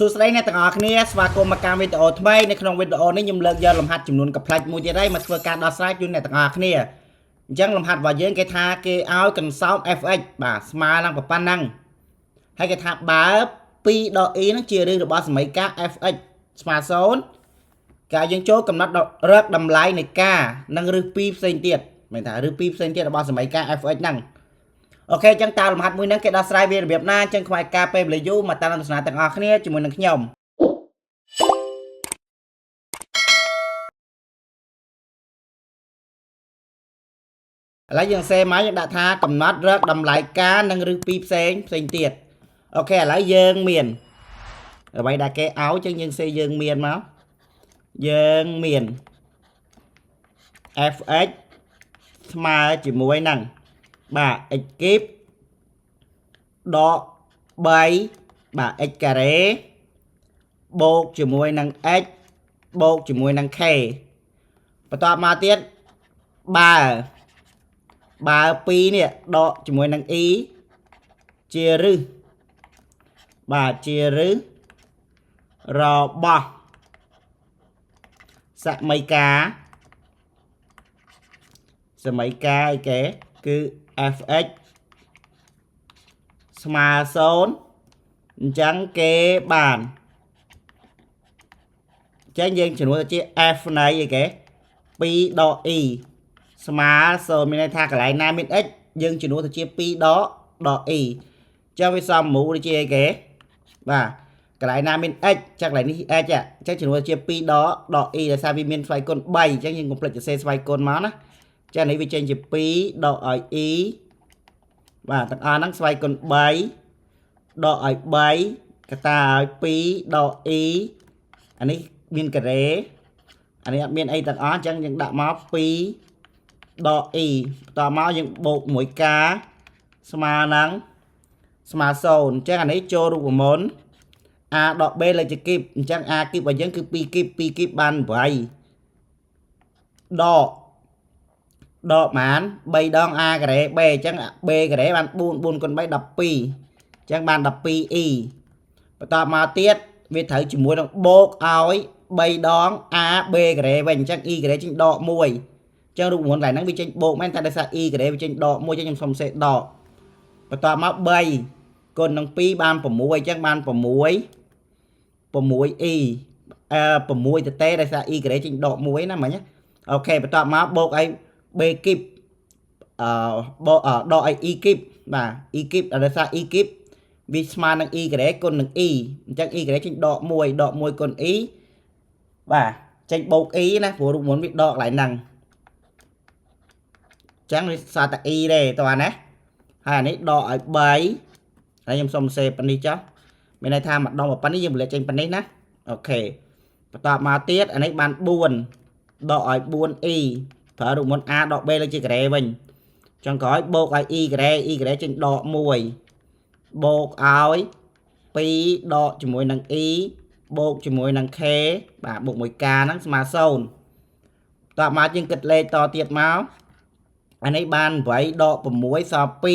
សួស្តីអ្នកទាំងអស់គ្នាស្វាគមន៍មកកាន់វីដេអូថ្មីនៅក្នុងវីដេអូនេះខ្ញុំលើកយកលំហាត់ចំនួនកប្លែកមួយទៀតហើយមកធ្វើការដោះស្រាយជូនអ្នកទាំងអស់គ្នាអញ្ចឹងលំហាត់របស់យើងគេថាគេឲ្យកន្សោម fx បាទស្មើនឹងប៉ុណ្ណឹងហើយគេថាបើ2ដក e ហ្នឹងជាឫសរបស់សមីការ fx ស្មើ0គេឲ្យយើងចូលកំណត់រកតម្លៃនៃការនិងឫស2ផ្សេងទៀតមានថាឫស2ផ្សេងទៀតរបស់សមីការ fx ហ្នឹង។ OK អញ្ចឹងតើលំហាត់មួយហ្នឹងគេដោះស្រាយវារបៀបណាអញ្ចឹងខ្វែការពេលវេលាយូរមកតាមទស្សនាទាំងអស់គ្នាជាមួយនឹងខ្ញុំឥឡូវយើងសេមកយើងដាក់ថាកំណត់រកតម្លៃការនិងឫសពីរផ្សេងផ្សេងទៀត។ OK ឥឡូវយើងមានអ្វីដែលគេឲ្យអញ្ចឹងយើងសេយើងមានមកយើងមាន fx ស្មើជាមួយនឹងបាទ x គីបដក3បាទ x ការ៉េបូកជាមួយនឹង x បូកជាមួយនឹង k បន្ទាប់មកទៀតបើបើ2នេះដកជាមួយនឹង e ជាឫសបាទជាឫសរបស់សមីការសមីការអីគេគឺ fx ស្មើ0អញ្ចឹងគេបានអញ្ចឹងយើងជំនួសទៅជា f នៃអីគេ2ដក e ស្មើ0មានន័យថាកន្លែងណាមាន x យើងជំនួសទៅជា2ដកដក e អញ្ចឹងវាសមមូលដូចជាអីគេបាទកន្លែងណាមាន x ចឹងកន្លែងនេះ x អញ្ចឹងជំនួសជា2ដកដក e ដោយសារវាមានស្វ័យគុណ3អញ្ចឹងយើងកុំភ្លេចសរសេរស្វ័យគុណមកណាចឹងនេះវាចេញជា2ដកឲ្យ e បាទទាំងអស់ហ្នឹងស្វ័យគុណ3ដកឲ្យ3កតាឲ្យ2ដក e អានេះមានការ៉េអានេះអត់មានអីទាំងអស់អញ្ចឹងយើងដាក់មក2ដក e បន្តមកយើងបូក1 k ស្មើនឹងស្មើ0អញ្ចឹងអានេះចូលរូបមន្ត a ដក b លើជាគីបអញ្ចឹង a គីបរបស់យើងគឺ2គីប2គីបបាន8ដកដកប៉ុន្មាន3ដង a ការ៉េ b អញ្ចឹង b ការ៉េបាន4 4គុណ3 12អញ្ចឹងបាន 12e បន្តមកទៀតវាត្រូវជាមួយនឹងបូកឲ្យ3ដង a b ការ៉េវិញអញ្ចឹង e ការ៉េចេញដក1អញ្ចឹងរូបមន្តកន្លែងហ្នឹងវាចេញបូកមែនតែដោយសារ e ការ៉េវាចេញដក1អញ្ចឹងខ្ញុំសុំសេដកបន្តមក3គុណនឹង2បាន6អញ្ចឹងបាន6 6e អឺ6ទៅទេដោយសារ e ការ៉េចេញដក1ណាមិញ OK បន្ទាប់មកបូកឲ្យ b គីបអឺបូកដកឲ្យ e គីបបាទ e គីបដោយសារ e គីបវាស្មើនឹង e ការ៉េគុណនឹង e អញ្ចឹង e ការ៉េចេញដក1ដក1គុណ e បាទចេញបូក e ណាព្រោះរូបមន្តវាដកកន្លែងហ្នឹងអញ្ចឹងវាសល់តែ e ទេតោះណាហើយអានេះដកឲ្យ3ហើយខ្ញុំសុំសេប៉ុណ្នេះចុះមានន័យថាម្ដងប៉ុណ្នេះយើងផលិតចេញប៉ុណ្នេះណាOK បន្តមកទៀតអានេះបាន4ដកឲ្យ 4e ប្រើរូបមន្ត a ដក b លើជាការ៉េវិញចុងក្រោយបូកឲ្យ e ការ៉េ e ការ៉េចេញដក1បូកឲ្យ2ដកជាមួយនឹង e បូកជាមួយនឹង k បាទបូក 1k ហ្នឹងស្មើ0តោះមកយើងគិតលេខតទៀតមកអានេះបាន8ដក6សល់2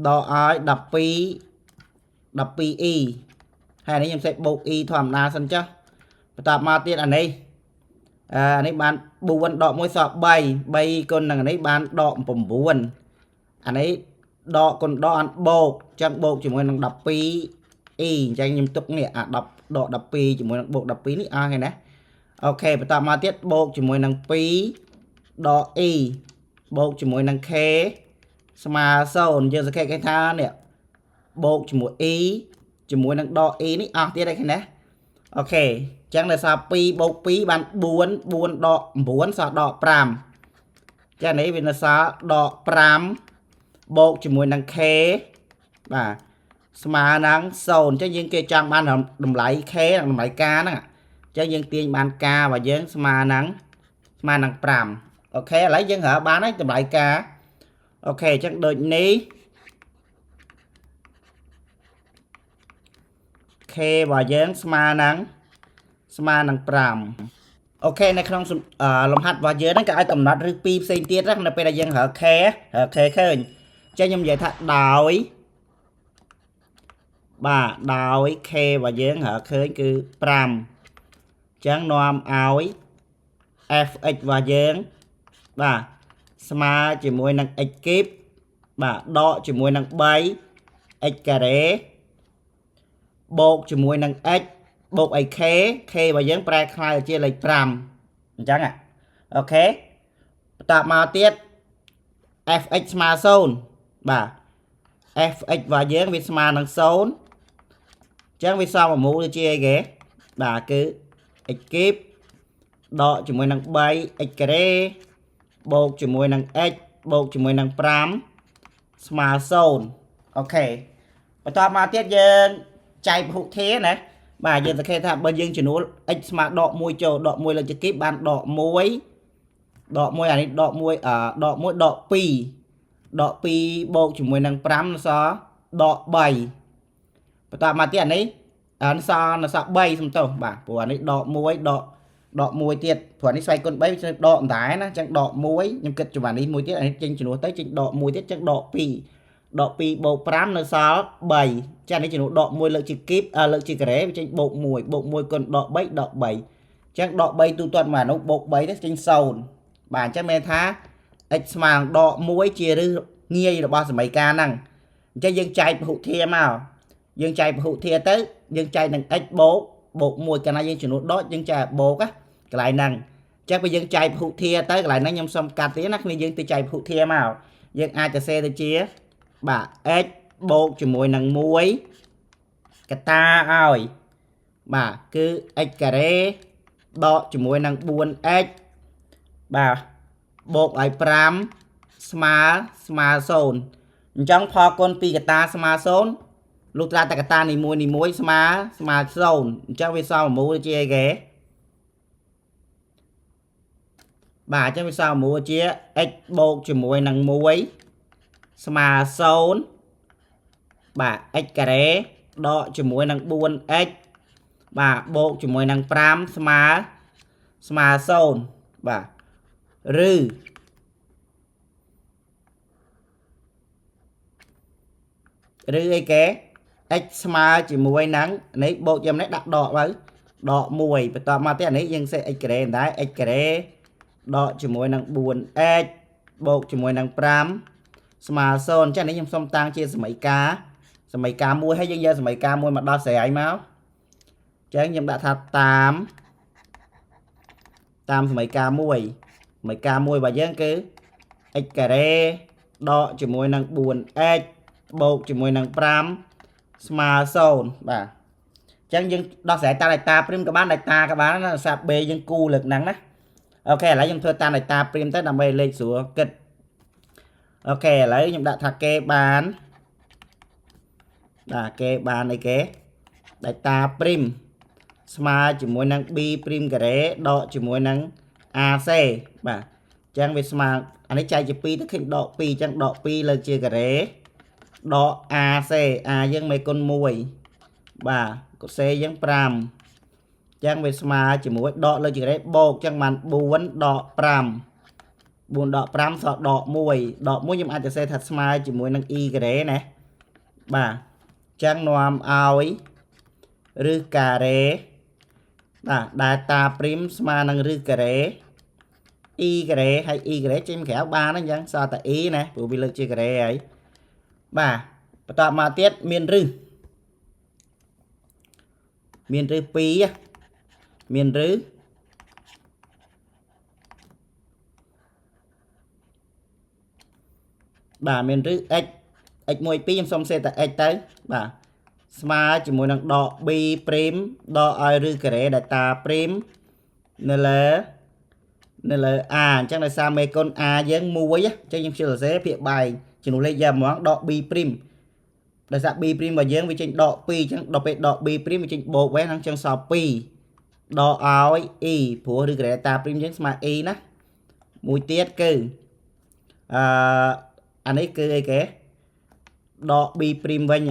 ដកឲ្យ12 12e ហើយអានេះខ្ញុំសេបូក e ធម្មតាសិនចុះបន្តមកទៀតអានេះអានេះបាន4ដក1សល់3 3គុណនឹងអានេះបានដក9អានេះដកគុណដកអានបូកអញ្ចឹងបូកជាមួយនឹង12 e អញ្ចឹងខ្ញុំទុកនេះអា10ដក12ជាមួយនឹងបូក12នេះអស់ហើយណាOK បន្តមកទៀតបូកជាមួយនឹង2ដក e បូកជាមួយនឹង k ស្មើ0យើងសង្កេតគេថានេះបូកជាមួយ e ជាមួយនឹងដក e នេះអស់ទៀតហើយឃើញណាOK អញ្ចឹងដោយសារ2បូក2បាន4 4ដក9សល់ដក5ចឹងនេះវានៅសល់ដក5បូកជាមួយនឹង k បាទស្មើនឹង0អញ្ចឹងយើងគេចង់បានតម្លៃ k និងតម្លៃ k ហ្នឹងអញ្ចឹងយើងទាញបាន k របស់យើងស្មើនឹងស្មើនឹង5OK ឥឡូវយើងរើបានហើយតម្លៃ k OK អញ្ចឹងដូចនេះ k របស់យើងស្មើនឹងស្មើនឹង5OK នៅក្នុងលំហាត់របស់យើងហ្នឹងគេឲ្យកំណត់ឫសពីរផ្សេងទៀតនៅពេលដែលយើងរើ k រើ k ឃើញអញ្ចឹងខ្ញុំនិយាយថាដោយ បាទដោយ k របស់យើងរកឃើញគឺ5អញ្ចឹងនាំឲ្យ fx របស់យើងបាទស្មើជាមួយនឹង x គីបបាទដកជាមួយនឹង3 x ការ៉េបូកជាមួយនឹង x បូកឲ្យ k k របស់យើងប្រែក្លាយទៅជាលេខ5អញ្ចឹង OK បន្តមកទៀត fx ស្មើ0បាទ fx របស់យើងវាស្មើនឹង0អញ្ចឹងវាសមមូលទៅជាអីគេបាទគឺ x គីបដកជាមួយនឹង3 x ការ៉េបូកជាមួយនឹង x បូកជាមួយនឹង5ស្មើ0 OK បន្តមកទៀតយើងចែកពហុធាណាបាទយើងសង្កេតថាបើយើងចំនួន x ស្មើដក1ចូលដក1លើជាគីបបានដក1ដក1អានេះដក1អដក1ដក2ដក2បូកជាមួយនឹង5សល់ដក3បន្តមកទៀតអានេះអានសល់នៅសល់3សំទោសបាទព្រោះអានេះដក1ដកដក1ទៀតព្រោះអានេះស្វ័យគុណ3វាដកដែរណាអញ្ចឹងដក1ខ្ញុំគិតចំអានេះមួយទៀតអានេះចេញចំនួនទៅចេញដក1ទៀតអញ្ចឹងដក2ដក2បូក5នៅសល់3ចានេះចំនួនដក1លើកជាគីបលើកជាការ៉េវាចេញបូក1បូក1គុណដក3ដក3អញ្ចឹងដក3ទូទាត់មកអានោះបូក3ទៅចេញ0បាទអញ្ចឹងមានថា x ស្មើនឹងដក1ជាឫសងាយរបស់សមីការហ្នឹងអញ្ចឹងយើងចែកពហុធាមកយើងចែកពហុធាទៅយើងចែកនឹង x បូកបូក1កាលណាយើងចំនួនដកយើងចែកបូកណាកន្លែងហ្នឹងអញ្ចឹងបើយើងចែកពហុធាទៅកន្លែងហ្នឹងខ្ញុំសុំកាត់ទៀតណាគ្នាយើងទៅចែកពហុធាមកយើងអាចទៅសេទៅជាបាទ x បូកជាមួយនឹង1កតាឲ្យបាទគឺ x ការ៉េដកជាមួយនឹង 4x បាទបូកឲ្យ5ស្មើស្មើ0អញ្ចឹងផលគុណពីកតាស្មើ0លុះត្រាតែកតានីមួយនីមួយស្មើស្មើ0អញ្ចឹងវាសមមូលជាអីគេបាទអញ្ចឹងវាសមមូលជា x បូកជាមួយនឹង1ស្មើ0បាទ x ការ៉េដកជាមួយនឹង 4x បាទបូកជាមួយនឹង5ស្មើស្មើ0បាទឬឬអីគេ x ស្មើជាមួយនឹងនេះបូកយ៉ាងនេះដាក់ដកទៅដក1បន្តមកទៀតអានេះយើងសេ x ការ៉េដែរ x ការ៉េដកជាមួយនឹង 4x បូកជាមួយនឹង5ស្មើ0អញ្ចឹងនេះខ្ញុំសូមតាំងជាសមីការសមីការមួយហើយយើងយកសមីការមួយមកដោះស្រាយមកអញ្ចឹងខ្ញុំដាក់ថាតាមតាមសមីការមួយសមីការមួយរបស់យើងគឺ x ការ៉េដកជាមួយនឹង 4x បូកជាមួយនឹង5ស្មើ0បាទអញ្ចឹងយើងដោះស្រាយតាម delta prime ក៏បាន delta ក៏បានណាសារ B យើងគូលើកហ្នឹងណា OK ឥឡូវខ្ញុំធ្វើតាម delta prime ទៅដើម្បីលេខស្រួលគិត OK ឥឡូវខ្ញុំដាក់ថាគេបានបាទគេបានអីគេ delta prime ស្មើជាមួយនឹង B prime ការ៉េដកជាមួយនឹង AC បាទអញ្ចឹងវាស្មើអានេះចែកជា2ទៅឃើញដក2អញ្ចឹងដក2លើកជាការ៉េដក AC A យើងមេគុណ1បាទកូសេយើង5អញ្ចឹងវាស្មើជាមួយដកលើជាការ៉េបូកអញ្ចឹងបាន4ដក5 4ដក5សល់ដក1ដក1ខ្ញុំអាចจะសេថាស្មើជាមួយនឹង e ការ៉េណាបាទអញ្ចឹងនាំឲ្យឬការ៉េបាទ delta prime ស្មើនឹងឬការ៉េ e ការ៉េហើយ e ការ៉េចេញក្រៅបានអញ្ចឹងសល់តែ e ណាព្រោះវាលើកជាការ៉េហើយបាទបន្តមកទៀតមានរឹសមានរឹស2មានរឹសបាទមានរឹស x x 1 2ខ្ញុំសុំសេតែ x ទៅបាទស្មើជាមួយនឹងដក b prime ដកឲ្យឬការ៉េ delta prime នៅលើនៅលើ a អញ្ចឹងដោយសារមេគុណ a យើង1អញ្ចឹងយើងខ្ជិលសរសេរភាគបែងចំនួនលេខយកហ្មងដក b prime ដោយសារ b prime របស់យើងវាចេញដក2អញ្ចឹងដល់ពេលដក b prime វាចេញបូកវិញហ្នឹងអញ្ចឹងសល់2ដកឲ្យ e ព្រោះឬការ៉េ delta prime យើងស្មើ e ណាមួយទៀតគឺអឺអានេះគឺអីគេដក b prime វិញ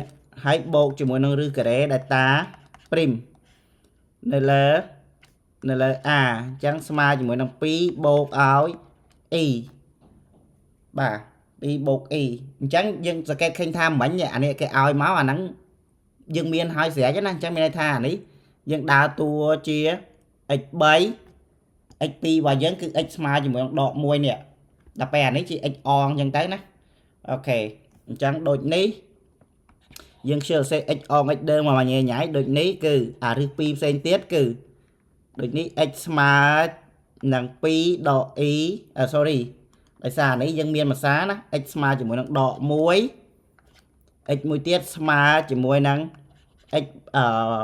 ហើយបូកជាមួយនឹងឬការ៉េ delta prime នៅលើនៅលើ a អញ្ចឹងស្មើជាមួយនឹង2បូកឲ្យ e បាទ2បូក e អញ្ចឹងយើងសង្កេតឃើញថាមិញអានេះគេឲ្យមកអាហ្នឹង យើងមានហើយស្រេចណាអញ្ចឹងមានន័យថាអានេះយើងដើរតួជា x3 x2 របស់យើងគឺ x ស្មើជាមួយនឹងដក1នេះដល់ពេលអានេះជា x អងអញ្ចឹងទៅណាOK អញ្ចឹងដូចនេះយើងខ្ជិលសេ x អង x ដើមមកញ៉ៃញ៉ៃដូចនេះគឺអារឹស2ផ្សេងទៀតគឺដូចនេះ x ស្មើនឹង2ដក e sorry ដោយសារនេះយើងមានភាសាណា x ស្មើជាមួយនឹងដក1 x មួយទៀតស្មើជាមួយនឹង x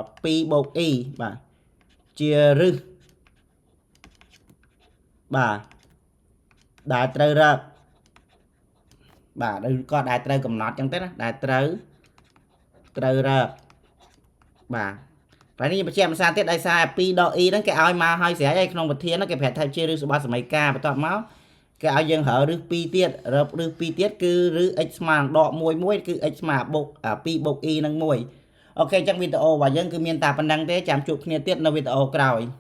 2បូក e បាទជារឹសបាទដែលត្រូវរកបាទឬក៏ដែលត្រូវកំណត់ចឹងទៅណាដែលត្រូវត្រូវរកបាទហើយនេះបញ្ជាក់ភាសាទៀតដោយសារ2ដក e ហ្នឹងគេឲ្យមកឲ្យស្រេចហើយក្នុងប្រធានហ្នឹងគេប្រាប់ថាជារឹសសម្បត្តិសមីការបន្ទាប់មកគេឲ្យយើងរើរឹស2ទៀតរើរឹស2ទៀតគឺរឹស x ស្មើនឹងដក1 1គឺ x ស្មើបូក2បូក e នឹង1OK អញ្ចឹងវីដេអូរបស់យើងគឺមានតែប៉ុណ្្នឹងទេចាំជួបគ្នាទៀតនៅវីដេអូក្រោយ។